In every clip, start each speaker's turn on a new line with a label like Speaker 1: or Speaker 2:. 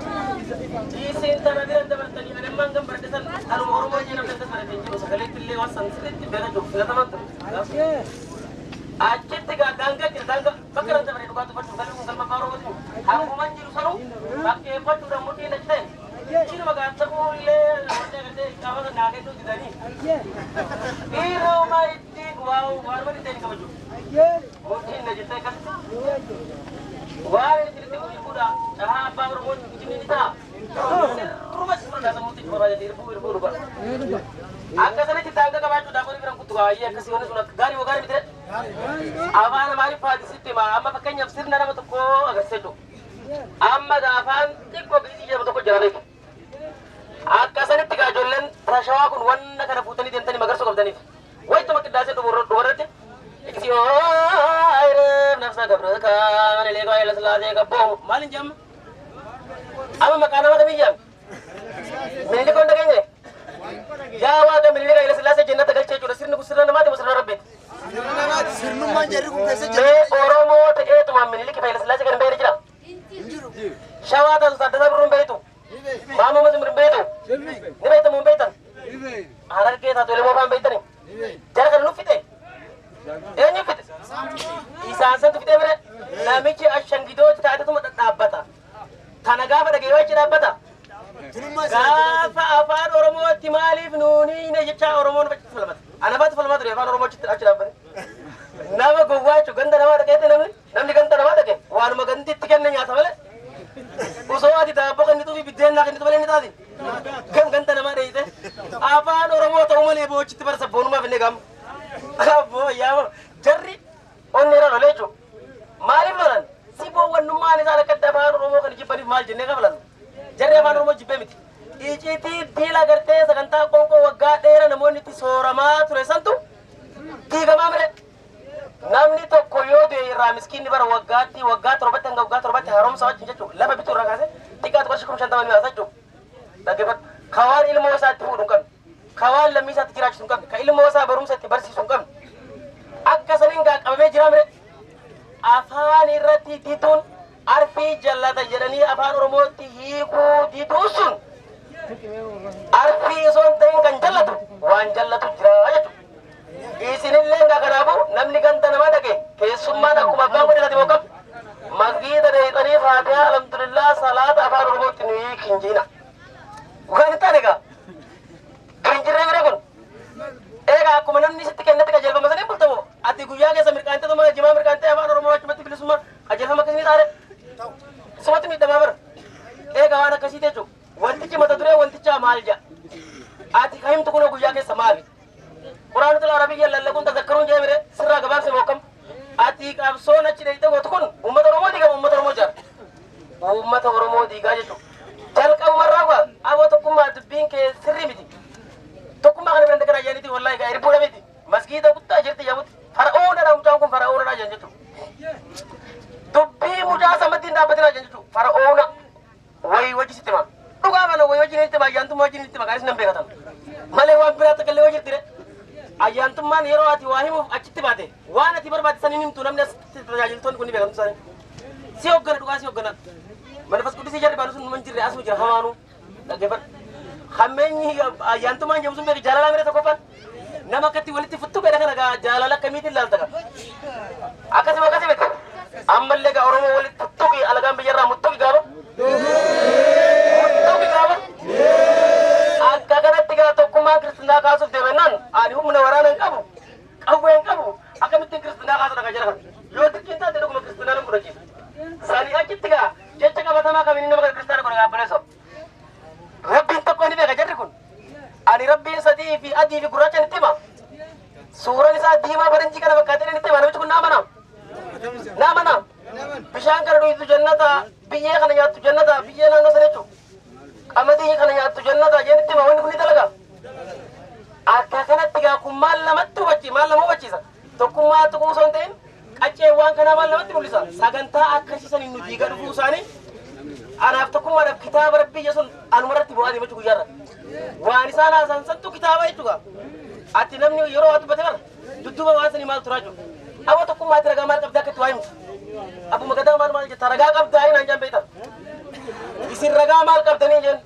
Speaker 1: Isin tana bira dabartanii ani ammaan gan baradhe san anuma Oromoo jee namni akkas baratee jiru sagaleetti illee waan san sirriitti beeka jiru filatamaan ture. Achitti gaa daangaa jira daangaa bakka irra dabaree dhugaa dubbachuu galmi kun galma abbaa Oromooti. Akkuma jiru sanuu fakkeeffachuudhaan mudhiin achi ta'e. Chinuma gaa ta'uu illee wanni agartee qaama naa kennuu didanii. Dhiiroma itti waa waanuma itti hin kabaju. Mudhiin na jettee akkasitti. Waan inni itti gurgurudha cahaa abbaa Oromoo kijibni ni ta'a. Sirruma sirruma sammuutti barbaadate irbuu irbuu dhuga. Akka sanitti daangaa qabaachuu daakonni biran kuttu baay'ee akkasii wanni sun akka gaarii moo gaarii miti Afaan Amaariffaati sitti hima. Amma fakkeenyaaf sirna nama tokkoo agarsiisa jechuudha. Amma afaan xiqqoo giizii jedhamu tokko jira beeku. Akka sanitti gaa ijoolleen tashawaa kun wanna kana fuutanii deemtanii magarsuu qabdaniif. Wayituma qiddaasee dhumarratti እግዚኦ ነፍሰ ገብርከ ምኒልክ ኃይለ ሥላሴ ገቦሙ maal hin jedhamu? Amma maqaa nama kamii jedhama? Minilik hunda geenye? Yaa Waaqa Minilik Haile Sillaasee jannata galchee jechuudha. Sirni kun sirna namaati moo sirna Rabbiiti?
Speaker 2: Sirnummaan jarri kun keessa jira.
Speaker 1: Mee Oromoo ta'eetuma Minilik Haile Sillaasee kan hin beekne jira? Shawaa taatu Taaddasaa Birruu hin beektu? Maamoo Mazmur hin beektu? Ni beektu moo hin beektan? Harargee taatu Elemoo fa'aa hin beektani? Jara kana nu fixe? Eenyu fixe? Isaan santu fixee bire? Namichi ashangidoo taatetuma dhadhaabbata. Tana gaafa dhagee achi dhaabbata. Gaafa afaan Oromootti maaliif nuuni hine jechaa Oromoon achitti falmata. Anafaatu falmaa ture afaan Oromoo achitti achi dhaabbate. Nama gowwaa jechuun ganda namaa dhaqeetti namni namni ganda namaa dhaqe waanuma gandi itti kenne nyaata malee. Osoo ati daabboo kennituu fi biddeen naa kennitu malee ni taati. Kan ganda namaa dheeyite afaan Oromoo ta'uu malee boochitti bara sabboonumaaf inni gaama. Abboo yaa jarri onni irra lolee jechuudha. Maaliif lolan? Si boowwannummaan isaan akka afaan Oromoo kan jibbaniif maal jennee kafalan? Jarri afaan Oromoo jibbee miti. Icitii diila gartee sagantaa qoonqoo waggaa dheera namoonni itti sooramaa ture santu diigamaa mire. Namni tokko yoo du'e irraa miskiinni bara waggaatti waggaa 7tti hanga waggaa 7tti haaromsa wajjin jechuudha. Lafa bituu irraa kaasee xiqqaatu qarshii 50,000 ni baasa jechuudha. Dhaggeeffadhu. Ka waan ilmoo isaa itti fuudhu hin qabne. Ka waan lammii isaatti jiraachisu hin qabne. Ka ilmoo isaa barumsa itti barsiisu hin qabne. Akka saniin gaa qabamee jira mire. Afaan irratti diduun arfii jallata jedhanii afaan Oromootti hiikuu diduu sun arfii osoo hin ta'in kan jallatu waan jallatu jira jechuudha. Isinillee egaa kanaafuu namni ganda namaa dhaqe keessummaan akkuma abbaan godhe moo kam masgiida dheeyxanii faatihaa alhamdulillah salaata afaan Oromootti nu hiiki hin jiina. Waan hin taane egaa hin jirree bira kun. Egaa akkuma namni sitti kennetti qajeelfama saniin bultamoo ati guyyaa keessa mirqaantee tuma jimaa mirqaantee afaan Oromoo achumatti bilisummaa qajeelfama akkasii ni taane. Sumatti miidhamaa bara. Egaa waan akkasii jechuudha. Wantichi mata duree wantichaa maal jedha? Ati ka himtu kunoo guyyaa keessa maali? Quraanatul Arabiyya lallaquun tazakkaruun jedhee mire sirraa gabaabse moo akkam? Ati qabsoon achi dheeyxee gootu kun uummata Oromoo diigama uummata Oromoo jaara. Uummata Oromoo diigaa jechuudha. Jalqabumarraa gaa aboo tokkummaa dubbiin kee sirrii miti. Tokkummaa kana biran dhaqan ayyaaniitiin wallaahi gaa irbuudha miti. Masgiida guddaa jirti jedhamutti fara'oonadha mucaan kun fara'oonadha jedhan jechuudha. Dubbii mucaa sammattiin dhaabbatinaa jedhan jechuudha. Fara'oona wayii wajji sitti hima. Dhugaa kana wayii wajjin itti hima ayyaantummaa wajjin itti hima kaanis nan beekatan. Malee waan biraa takka illee wajji jirti. Ayyaantummaan yeroo ati waa himuuf achitti baate waan ati barbaadde san hin himtu namni asitti tajaajiltoonni kun ni beekamtu isaanii. Si hoggana dhugaa si hoggana. Manfas Qudusii jarri baanu sun numa hin jirre asuma jira hamaanuu. Dhaggeeffadhu. Hammeenyi ayyaantummaan jedhamu sun beeki jaalalaa mire tokkoffaan. Nama akkatti walitti futtu gada kana gaa jaalala akkamiitiin laalta gaa. Akkasuma akkasii miti. Ammallee gaa Oromoo walitti tuttuqi alagaan biyyarraa muttuqi gaaba. Muttuqi gaaba. Akka kanatti gaa tokkummaan kiristinaa kaasuuf deemennaan ani humna waraana hin qabu. Qawwee hin qabu. Akkamittiin kiristinaa kaasuu dhaqa jara kana. Yoo dirqiin taate dhuguma kiristinaa nan fudhachiisa. Sanii achitti gaa jecha qabatamaa kamiin nama kana kiristaana godha gaabboleessoo. Rabbiin tokko ni beeka jarri kun. Ani Rabbiin sadii fi adii fi gurraacha nitti hima. Suuraan isaa diimaa faranjii kana fakkaatee nitti hima. Namichi kun naa amanaa. Naa amanaa. Bishaan kana dhuytu jannata, biyyee kana nyaattu jannata, biyyee naannoo sana jechuudha. Qamadii kana nyaattu jannata jee nitti hima. Wanni kun ni dalaga. Akka kanatti gaa kun maal lamatti hubachi maal lama hubachiisa. Tokkummaa tuquu osoo hin ta'in Waa'ee waan kanaa maal namatti mul'isa? Sagantaa akkasii saniin nu diigaa dhufuu isaanii anaaf tokkummaadhaaf kitaaba rabbii jechuun anumarratti bu'aa deema jechuudha guyyaarra. Waan isaan haasan santu kitaaba jechuudha. Ati namni yeroo waa dubbate bara dudduuba waan sanii maal turaa jiru. Aboo tokkummaatti ragaa maal qabdaa akka itti waa himtu. Abbuma gadaa maal maal jetta ragaa qabdaa hin anjaan beektan. Isin ragaa maal qabdanii jeen.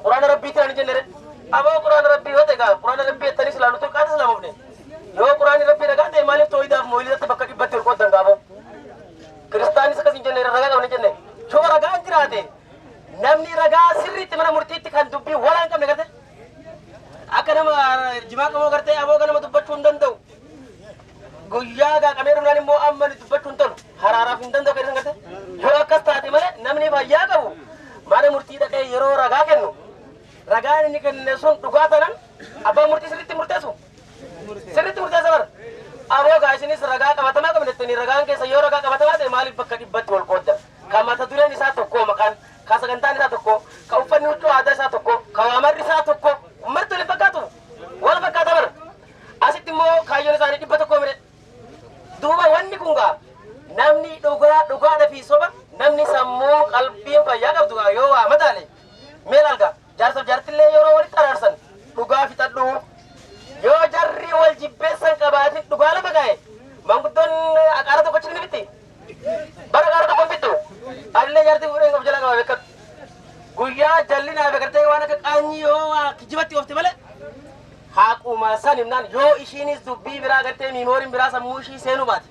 Speaker 1: Quraana rabbiitiin ani jenne. Aboo quraana rabbii yoo ta'e gaa quraana rabbii jettanii silaa nuti qaata islaamofne. Yoo quraanni rabbii ragaa ta'e maaliif tooyidaaf mooyilatti bakka dhibbatti ol qooddan gaaboo. Kiristaanis akkas hin jenne ragaa qabne jenne. Yoo ragaan jiraate namni ragaa sirriitti mana murtiitti kan dubbii walaa hin qabne garte. Akka nama jimaa qamoo gartee aboo ganama dubbachuu hin danda'u. Guyyaa gaaqamee dhumnaan immoo amma dubbachuu hin tolu. Haraaraaf hin danda'u kan garte. Yoo akkas taate malee namni fayyaa qabu mana murtii dhaqee yeroo ragaa kennu ragaan inni kenne sun dhugaa tanan abbaan murtii sirriitti murteessu. Sirriitti murteessa bara. Aboo gaa isinis ragaa qabatamaa qabne jettanii ragaan keessa yoo ragaa qabatamaa ta'e maaliif bakka dhibbatti wal qooddan? Ka mata dureen isaa tokko maqaan, ka sagantaan isaa tokko, ka uffanni huccuu aadaa isaa tokko, ka waamarri isaa tokko, marti wal fakkaatu. Wal fakkaata bara. Asitti immoo kaayyoon isaanii 100 mire. Duuba wanni kun gaa namni dhugaa dhugaadha fi soba namni sammuu qalbiin fayyaa qabdu gaa yoo waa madaale mee laalgaa jaarsaaf jaartillee yeroo walitti araarsan dhugaa fixadhu yoo jarri wal jibbeessan qabaatin dhugaa lafa kaa'e manguddoon aqaara tokkochi ni bitti bara aqaara tokko hin bittu anillee jaartii fuudheen of jala qaba beekadhu guyyaa jallinaa fi gartee waan akka qaanyii yoo waa kijibatti oofte malee haquma san himnaan yoo ishiinis dubbii biraa gartee miimooriin biraa sammuu ishii seenuu baate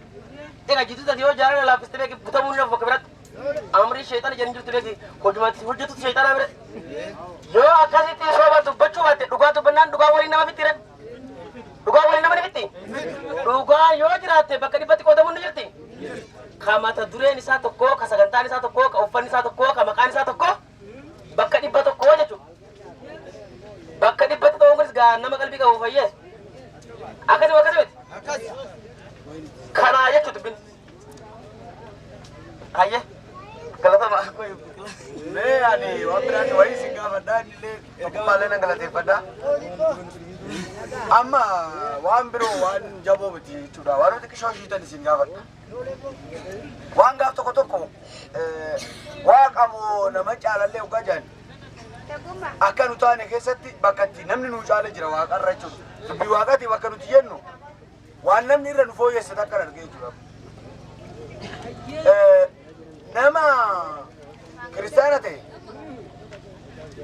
Speaker 1: egaa jidduu taate yoo jaalala laaffiste beeki butamuu ni hafu bakka biratti amrii sheexana jedhan jirtu beeki hojumatti hojjetutu sheexanaa bire yoo akkasitti soba dubbachuu baatte dhugaa dubbannaan dhugaa waliin nama fitti re dhugaa waliin nama ni fitti dhugaa yoo jiraatte bakka dhibbatti qoodamuun ni jirti ka mata dureen isaa tokko ka sagantaan isaa tokko ka uffanni isaa tokko ka maqaan isaa tokko bakka 100 jechuudha. Bakka dhibbatti ta'uun kunis gaa nama qalbii qabu fayyees. Akkasuma akkasuma miti. Kanaa jechuudha dubbin. Hayyee galatama.
Speaker 2: Mee ani waan biraan wayii isin gaafadhaa innillee tokkummaallee nan galateeffadha. Amma waan biroo waan jaboo miti jechuudha. Waan nuti qishoo shiitan isin gaafadha. Waan gaaf tokko tokko waaqa moo nama caalallee hoggaa jedhan akka nu taane keessatti bakka itti namni nu caale jira waaqarra jechuudha. Dubbii waaqaati bakka nuti jennu waan namni irra nu fooyyesse takka argee jechuudha. Nama kiristaana ta'e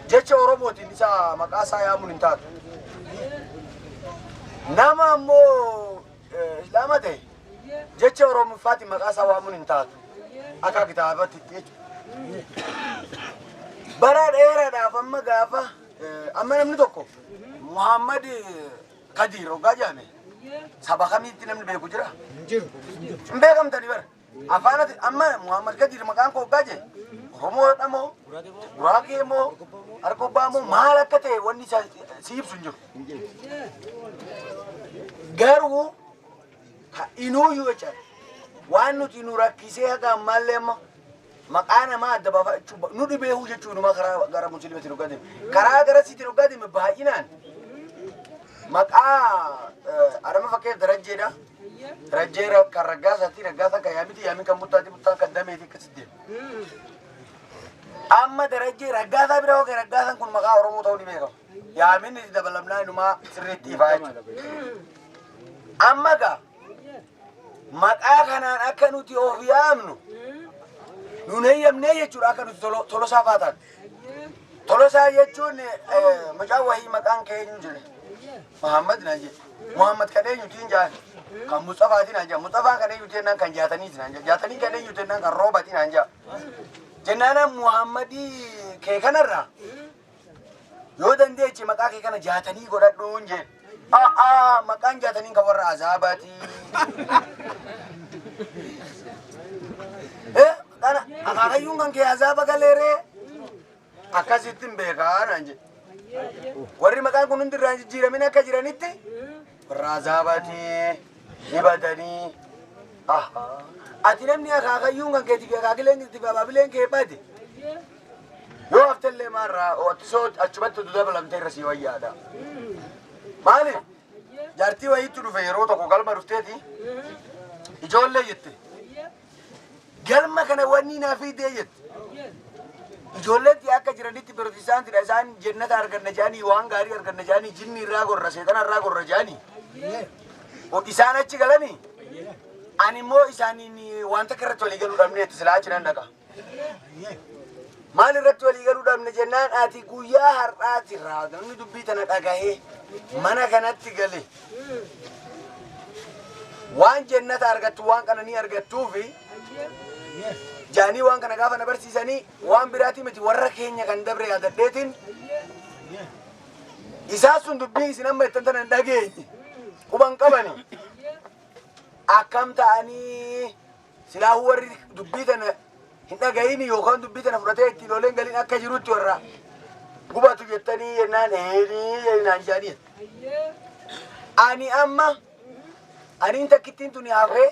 Speaker 2: jecha Oromootiin isa maqaa isaa yaamuun hin taatu. Nama ammoo Islaama ta'e jecha Oromoffaatiin maqaa isaa waamuun hin taatu. Akka kitaabatti jechuudha. Bara dheeraadhaaf amma gaafa amma namni tokko Muhammad Kadir hoggaa jedhame saba kamiitti namni beeku jira? Hin beekamtani bara. Afaan ati amma Muhammad Kadir maqaan koo hoggaa jedhe Oromoodha moo Guraagee moo Argobbaa moo maal akka ta'e wanni isa si ibsu hin jiru. Garuu ka inuuyyuu jechaadha. Waan nuti nu rakkisee haga ammaallee amma maqaa namaa adda baafachuu nu dhibeehuu jechuun numa karaa gara musliimatiin hoggaa deeme. Karaa gara siitiin hoggaa deeme baay'inaan maqaa adama fakkeef darajjeedha. Darajjee kan raggaasaati raggaasaan kan yaamiti yaamin kan buttaati buttaan kan dameeti akkasitti deema. Amma darajjee raggaasaa bira hogee raggaasaan kun maqaa Oromoo ta'uu ni beekama. Yaaminni itti dabalamnaa inumaa sirriitti ifaa jechuudha. Amma gaa maqaa kanaan akka nuti of yaamnu nun heeyyamnee jechuudha akka nuti tolosaa faa taanu. Tolosaa jechuun mucaan wahii maqaan kee eenyu jedhe. Muhammad naan jedhe. Muhammad kan eenyutiin jaan. Kan Mustafaatiin naan jedhe. Mustafaan kan eenyutiin jennaan kan jaataniiti naan jedhe. Jaatanii kan eenyutiin jennaan kan roobatiin naan jedhe. Jennaan Muhammadii kee kanarraa yoo dandeeche maqaa kee kana jaatanii godhadhuun jee. A'aa maqaan jaataniin kan warra azaabaati. Eh kana akaakayyuun kan kee azaaba galeeree akkasitti hin beekaa naan jedhe. Warri maqaan kun hundi irraa hin jijjiiramin akka jiranitti warra azaabaati ni badanii. Ati namni akaakayyuun kan keetii fi akaakileen keetii fi abaabileen kee bade. Yoo haftellee maarraa ottisoo achumatti utuu dabalamtee irra sii wayyaadha. Maaliif? Jaartii wayiitu dhufe yeroo tokko galma dhufteeti. Ijoollee jette. Galma kana wanni naa fidee jette. Ijoolleen tiyya akka jiranitti pirotistaantidha isaan jennata arganna jedhanii waan gaarii arganna jedhanii jinni irraa gorra seexana irraa gorra jedhanii. Isaan achi galanii ani immoo isaaniin waan takka irratti walii galuu dhabneetti silaa achi nan dhaqa. Maal irratti walii galuu dhabne jennaan ati guyyaa har'aati irraa namni dubbii tana dhagahee mana kanatti gale waan jennata argattu waan qananii argattuufi jaanii waan kana gaafa na barsiisanii waan biraatii miti warra keenya kan dabre yaadadheetiin isaa sun dubbii isin amma ittan tana hin dhageenye quban qabani akkam ta'anii Silaahuu warri dubbii tana hin dhagayini yookaan dubbii tana fudhatee ittiin oolee hin galin akka jirutti warra gubatu jettanii jennaan eenii jennaan jedhanii. Ani amma aniin takkittiin tuni hafee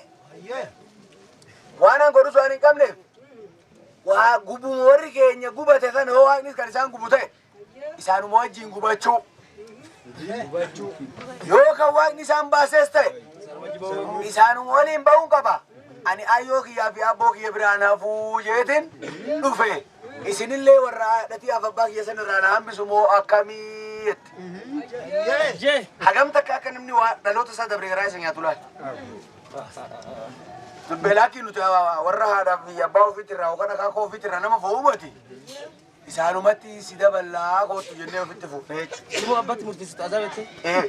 Speaker 2: waan an godhus waan hin qabneef waa gubuma warri keenya gubate kana hoo waaqnis kan isaan gubu ta'e isaanuma wajjin gubachuu. Yoo kan waaqni isaan baasees ta'e isaanuma waliin ba'uun qaba. Ani ayyoo kiyyaa fi abboo kiyya biraan hafuu jeetin dhufe. Isinillee warra haadhatii af abbaa kiyya san irraa na hambisu moo akkamii jette. Hagam takka akka namni waa dhaloota isaa dabre garaa isa nyaatu laal. Dubbeelaakii nuti warra haadhaa fi abbaa ofiitti irraa yookaan akaakoo ofiitti irraa nama fo'umati. Isaanumatti si daballaa koottu jennee ofitti fuufne jechuudha.
Speaker 1: Ilmoo abbatti murteessitu azaab jettee.
Speaker 2: Eh,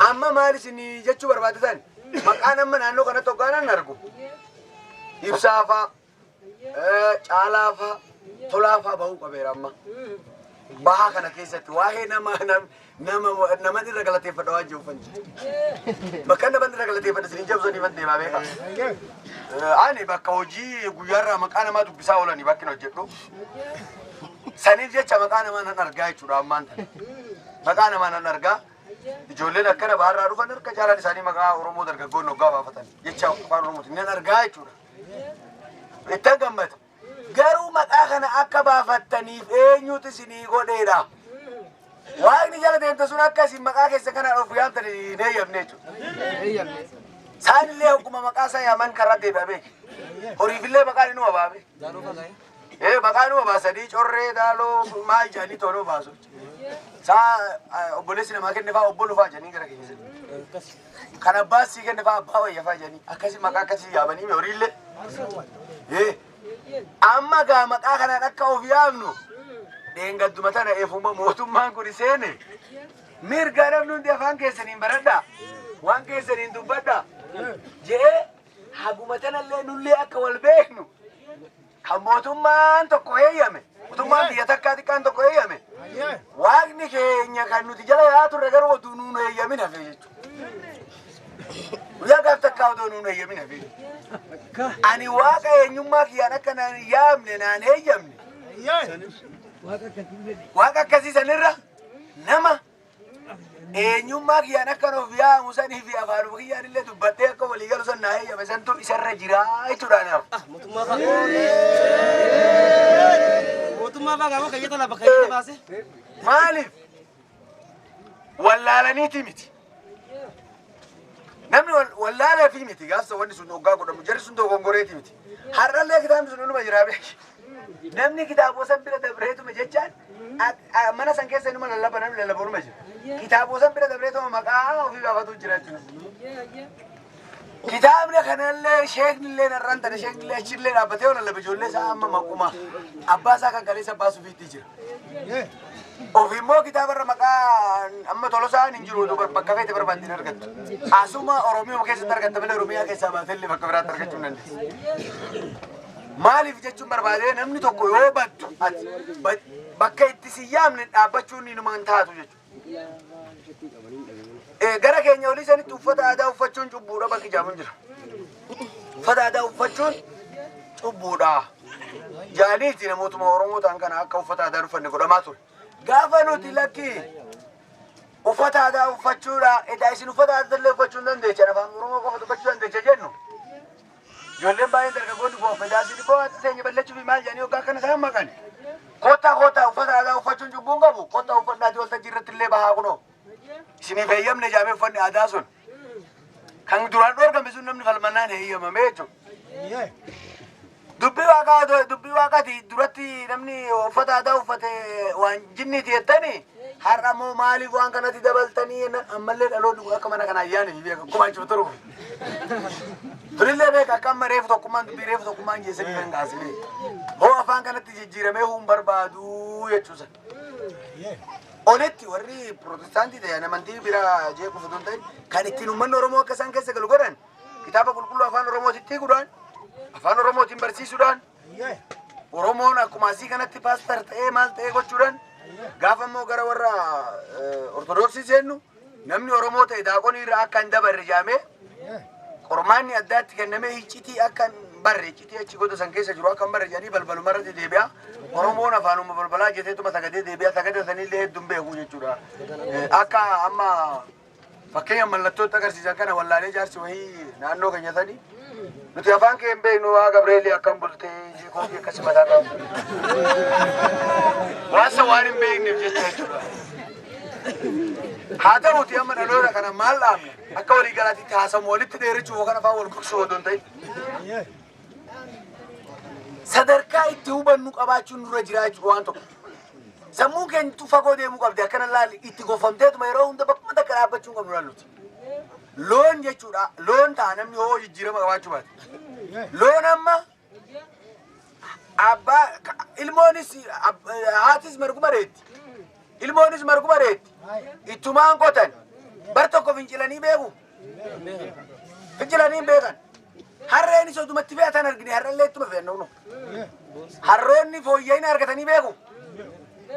Speaker 2: Amma maal isin jechuu barbaadatan maqaan amma naannoo kanatti hoggaanaan argu. Ibsaa faa, eh, caalaa faa, tolaa faa bahuu qabeera amma. Bahaa kana keessatti waa'ee nama nam- nama nama irra galateeffadha waan jiruuf hin jiru. Bakka nama irra galateeffadha isin hin jabsanii deemaa beekaa. Ani bakka hojii guyyaarraa maqaa namaa dubbisaa oolanii bakki hin hojjedhu. Saniif jecha maqaa namaa nan argaa jechuudha ammaan tana. Maqaa namaa nan argaa. Ijoolleen akkana baharraa dhufan harka caalaan isaanii maqaa Oromoo dargaggoonni hoggaa baafatan jecha afaan Oromootiin nan argaa jechuudha. Ittan gammada. Garuu maqaa kana akka baafattaniif eenyutu isinii godheedha. Waaqni jala deemte sun akka isin maqaa keessa kanaan of yaamtan hin heeyyamne jechuudha. Isaan illee hogguma maqaa isaa yaaman karaa deebi'a beeki. Horiifillee maqaan inuma baame. Ee maqaa inuma baasanii corree daaloo maal jedhanii toonoo baasu. Saa obboleessi namaa kenne fa'aa obbolu fa'aa jedhanii gara keessa. Kan abbaa sii kenne fa'aa abbaa wayya fa'aa jedhanii akkasii maqaa akkasii yaamanii horiillee. Ee amma gaa maqaa kanaan akka of yaamnu dheengadduma tana efuma mootummaan kun seene mirga namni hundi afaan keessaniin baradhaa waan keessaniin dubbadhaa je'ee haguma tanallee nullee akka wal beeknu kan mootummaan tokko heeyyame mootummaan biyya takkaa xiqqaan tokko heeyyame waaqni keenya kan nuti jala yaa turre garuu oduu nuun heeyyamin hafe jechuudha. Guyyaa gaaf takkaa odoo nuun heeyyamin hafe. Ani waaqa eenyummaa kiyyaan akka naan hin yaamne naan heeyyamne. Waaqa akkasii sanirra nama eenyummaa kiyyaan akkan of yaamu sanii fi afaanuma kiyyaan illee dubbadhee akka walii galu san naa heeyyame santu isarra jira jechuudha anaaf.
Speaker 1: Mootummaa fa'a. Mootummaa fa'a gaafa kayyata lafa kayyata baase.
Speaker 2: Maaliif? Wallaalaniiti miti. Namni wallaalee fi miti gaafsa wanni sun hoggaa godhamu jarri sun dogongoreeti miti. Har'allee kitaabni sun inuma jira beeki. Namni kitaaboo san bira dabreetuma jechaan mana san keessa inuma lallaba namni lallabu inuma jira. Kitaaboo san bira dabreetuma maqaa ofii baafatu jira jechuudha. Kitaabni kanallee sheeknillee narraan tana sheeknillee achillee dhaabbatee yoo lallabe ijoollee isaa amma maquma abbaa isaa kan kaleessa baasuufiitti jira. Of immoo kitaabarra maqaa amma Tolosaan hin jiru dubar bakka feete barbaadde hin argattu. Asuma Oromiyaa keessatti argatta malee Oromiyaa keessaa baatellee bakka biraatti argachuu hin dandeessu. Maaliif jechuun barbaadee namni tokko yoo baddu ati bakka itti si yaamne dhaabbachuun inuma hin taatu jechuudha. Gara keenya olii sanitti uffata aadaa uffachuun cubbuudha bakki jaamuun jira. Uffata aadaa uffachuun cubbuudha. Jaaliiti namootuma Oromoo ta'an kana akka uffata aadaa hin uffanne godhamaa ture. Gaafa nuti lakki uffata aadaa uffachuudha edaa isin uffata aadaa illee uffachuu hin dandeechan afaan Oromoo qofa dubbachuu dandeecha jennu. Ijoolleen baay'een dargaggoonni bu'aa fayyaa isin bu'aa teenya balleessuu fi maal jedhanii hoggaa akkana isaan maqan. Kottaa kottaa uffata aadaa uffachuun cubbuu hin qabu. Kottaa uffadhaatii waltajjii irratti illee bahaa kunoo. Isiniif heeyyamne jaamee uffanni aadaa sun. Kan duraan dhoorgame sun namni falmannaan heeyyamame jechuudha. Dubbii waaqaa dubbii waaqaati duratti namni uffata aadaa uffate waan jinniiti jettanii har'a immoo maaliif waan kanatti dabaltanii jennaan ammallee dhaloonni kun akka mana kana ayyaana fi beeka gumaachuu turu. Tunillee beeka akka amma reefu tokkummaan dubbii reefu tokkummaan geessanii kan kaasee. Hoo afaan kanatti jijjiiramee huun barbaadu jechuusa. Olitti warri pirootestaantii ta'an amantii biraa jeequuf otoo hin ta'in kan ittiin uummanni Oromoo akka isaan keessa galu godhan kitaaba qulqulluu afaan Oromootitti hiikuudhaan afaan Oromootiin barsiisuudhaan Oromoon akkuma asii kanatti pastor ta'ee maal ta'ee gochuudhaan gaafa immoo gara warra Ortodoksii seennu namni Oromoo ta'e daaqonii irra akka hin dabarre jaamee qormaanni addaatti kennamee iccitii akka hin barre iccitii achi goda san keessa jiru akka hin barre jedhanii balbaluma irratti deebi'a. Oromoon afaanuma balbalaa jetteetuma sagadee deebi'a. Sagada sanillee hedduun beeku jechuudha. Akka amma fakkeenya mallattootti agarsiisan kana wallaalee jaarsi wayii naannoo keenya sanii nuti afaan kee hin beeknu waa Gabreelii akkam bultee koofii akkasii mataa qabu. Waan san waan hin beekneef jecha jechuudha. Haa ta'uti amma dhaloota kana maal dhaabne akka walii galaatitti haasamu walitti dheerachuuf yookaan afaan wal gogsuu odoo hin ta'in. Sadarkaa itti hubannu qabaachuun nurra jira jechuudha waan tokko. Sammuun keenya fagoo deemuu qabdi akkana laalli itti goffamteetuma yeroo hunda bakkuma takka dhaabbachuu hin qabnu laalluti. Loon jechuudha loon ta'a namni hoo jijjiirama qabaachuu baate. Loon amma abbaa ilmoonis haatis marguma reetti. Ilmoonis marguma reetti. Ittumaan qotan. Bar tokko fincilanii beeku. Fincilanii hin beekan. Harreenis odumatti fe'atan argine har'allee ittuma fe'an nu. Harroonni fooyya'ina argatanii beeku.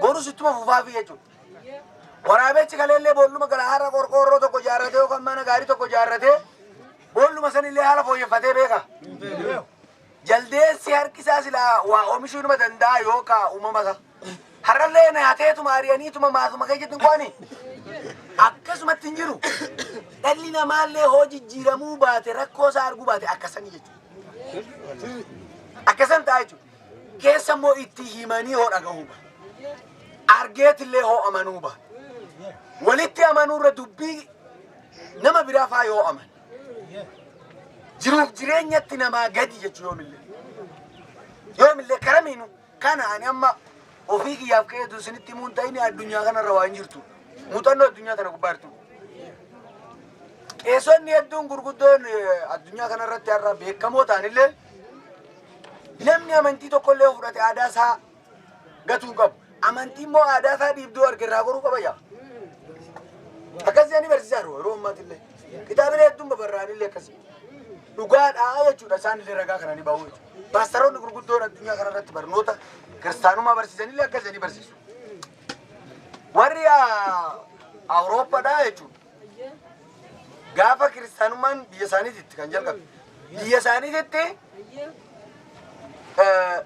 Speaker 2: Borus ittuma fufaafi jechuudha. Waraabechi kaleellee boolluma gara har'a qorqoorroo tokko ijaarratee yookaan mana gaarii tokko ijaarratee boolluma sanillee haala fooyyeffatee beeka. Jaldeessi harki isaa silaa waa oomishuu numa danda'a yookaan uumama isaa. Har'allee nyaateetuma ari'aniituma maasuma keessatti hin qo'ani. Akkasumatti hin jiru. Dhalli namaallee hoo jijjiiramuu baate rakkoo isaa arguu baate akkasanii jechuudha. Akkasan ta'a jechuudha. Keessa immoo itti himanii hoo dhagahuu baate. Argeetillee hoo amanuu baate. Walitti amanuurra dubbii nama biraa faa yoo aman. Jiruuf jireenyatti namaa gadi jechuu yoomillee. Yoomillee karamiinu kana ani amma ofii kiyyaaf ka'eetu isinitti himuun ta'ini addunyaa kanarra waan jirtu. Muuxannoo addunyaa tana gubbaa jirtu. Qeesonni hedduun gurguddoon addunyaa kanarratti har'a beekamoo ta'anillee namni amantii tokkollee yoo fudhate aadaa isaa gatuu hin qabu. Amantii immoo aadaa isaa dhiibduu arge irraa goruu qaba yaa. Akkas jedhanii barsiisaa jiru yeroo ammaatillee. Kitaabilee hedduun babarraa'anillee akkasii. Dhugaadhaa jechuudha isaanillee ragaa kana ni bahu jechuudha. Paastaroonni gurguddoon addunyaa kanarratti barnoota kiristaanummaa barsiisanillee akkas jedhanii barsiisu. Warri Awurooppaadhaa jechuudha. Gaafa kiristaanummaan biyya isaaniititti kan jalqabe. Biyya isaaniititti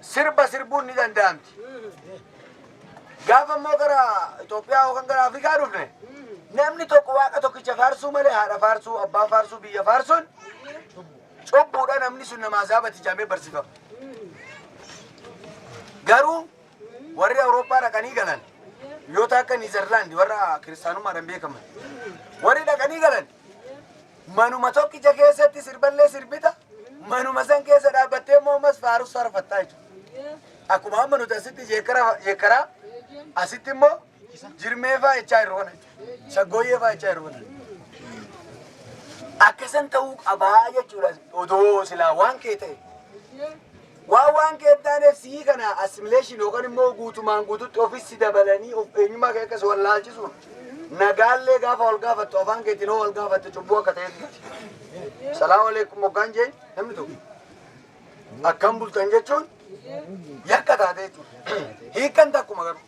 Speaker 2: sirba sirbuun ni danda'amti. Gaafa immoo gara Itoophiyaa yookaan gara Afrikaa dhufne namni tokko waaqa tokkicha faarsuu malee haadha faarsuu, abbaa faarsuu, biyya faarsuun cubbuudha namni sun nama azaabati jedhamee barsiifama. Garuu warri Awurooppaa dhaqanii galan biyyoota akka Niizerlaandi warra kiristaanummaadhaan beekaman warri dhaqanii galan manuma tokkicha keessatti sirballee sirbita manuma san keessa dhaabbattee immoo ammas faarus faarfattaa jechuudha. Akkuma amma nuti asitti jeekkaraa asitti immoo jirmee faa jechaa jirru kana jechuudha. Shaggooyyee faa jechaa jirru kana. Akkasan ta'uu qabaa jechuudha odoo silaa waan kee ta'e. Waan waan kee hin taaneef sii kana assimilation yookaan immoo guutumaan guututti ofitti dabalanii of eenyummaa kee akkas wallaalchisuun nagaallee gaafa wal gaafattu afaan keetiin hoo wal gaafatte cubbuu akka ta'etti. Salaamu alaikum hoggaan jeen namni tokko akkam bultan jechuun yakka taate jechuudha. Hiikkan takkuma garuu.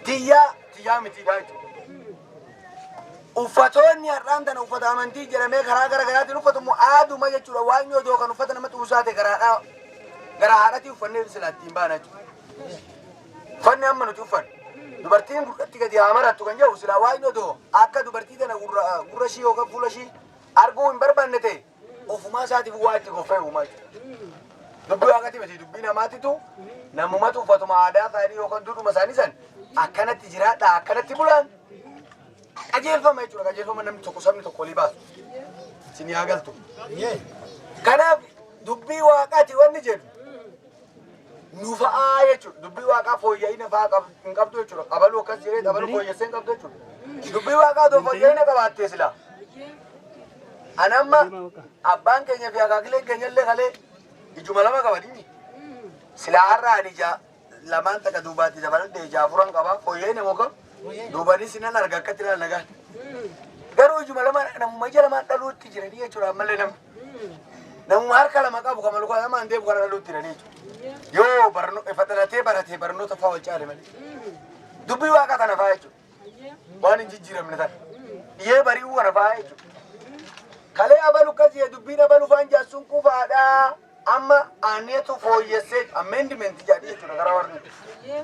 Speaker 2: Tiyyaa tiyyaa mitiidha jechuudha. Uffatoonni har'aan tana uffata amantii jedhamee karaa gara garaatiin uffatamu aaduma jechuudha. Waaqni odoo kan uffata nama xuusaa ta'e garaadhaa gara haadhatii uffannee silaa ittiin baana jechuudha. Uffanni amma nuti uffannu dubartiin gurratti gadi haa marattu kan jedhu silaa waaqni odoo akka dubartii tana gurra ishii yookaan fuula ishii arguu hin barbaanne ta'e ofumaa isaatiif waa itti goffee uumaa jechuudha. Dubbii waaqati miti dubbii namaatitu namumatu uffatuma aadaa isaanii yookaan duudhuma isaanii san akkanatti jiraadha akkanatti bulaan Qajeelfama jechuudha. Qajeelfama namni tokko sabni tokko walii baasu. Isin haa galtu. Kanaaf dubbii waaqaati wanni jedhu nu fa'aa jechuudha. Dubbii waaqaa fooyya'ina fa'aa hin qabdu jechuudha. Abaluu akkas jedhee abaluu fooyyessee hin qabdu jechuudha. Dubbii waaqaa otoo fooyya'ina qabaattee silaa. Ani amma abbaan keenya fi akaakileen keenya illee kalee ijuma lama qabanii. Silaa har'a ani ija lamaan takka duubaatti dabaladhe ija afuran qaba. Fooyya'ina moo qabu? Duubanis nan arga akkatti ilaala nagaan. Garuu ijuma lama namuma ija lamaan dhaluutti jiranii jechuudha ammallee namni. Namuma harka lama qabu kan malukaa lamaan deemu kana dhaluutti jiranii jechuudha. Yoo barno ifa dhalatee baratee barnoota fa'aa wal caale malee. Dubbii waaqa tana fa'aa jechuudha. Waan hin jijjiiramne tana. Dhiyee bari'uu kana fa'aa jechuudha. Kalee abalu akkas jee dubbiin abalu fa'aan jaarsuun kufaadhaa. Amma aanneetu fooyyessee amendment jedhanii jechuudha karaa warri.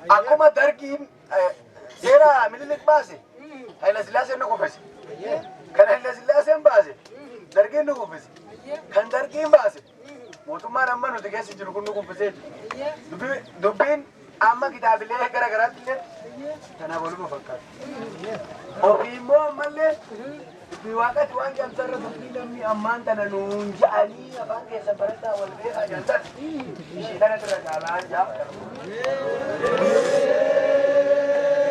Speaker 2: Akkuma dargiin seera Minilik baase Hayila Sillaaseen nu kuffise. Kan Hayila Sillaaseen baase dargiin nu kuffise. Kan dargiin baase mootummaan amma nuti keessa jiru kun nu kuffisee jira. Dubbiin amma kitaabilee gara garaatti illee kanaaf waluma fakkaata. Ofii immoo ammallee dubbii waaqati waan jedhamtarra dubbii namni ammaan tana nuun ja'anii afaan keessa barataa wal beekaa jedhamtan ishii kana irra caalaa jaa.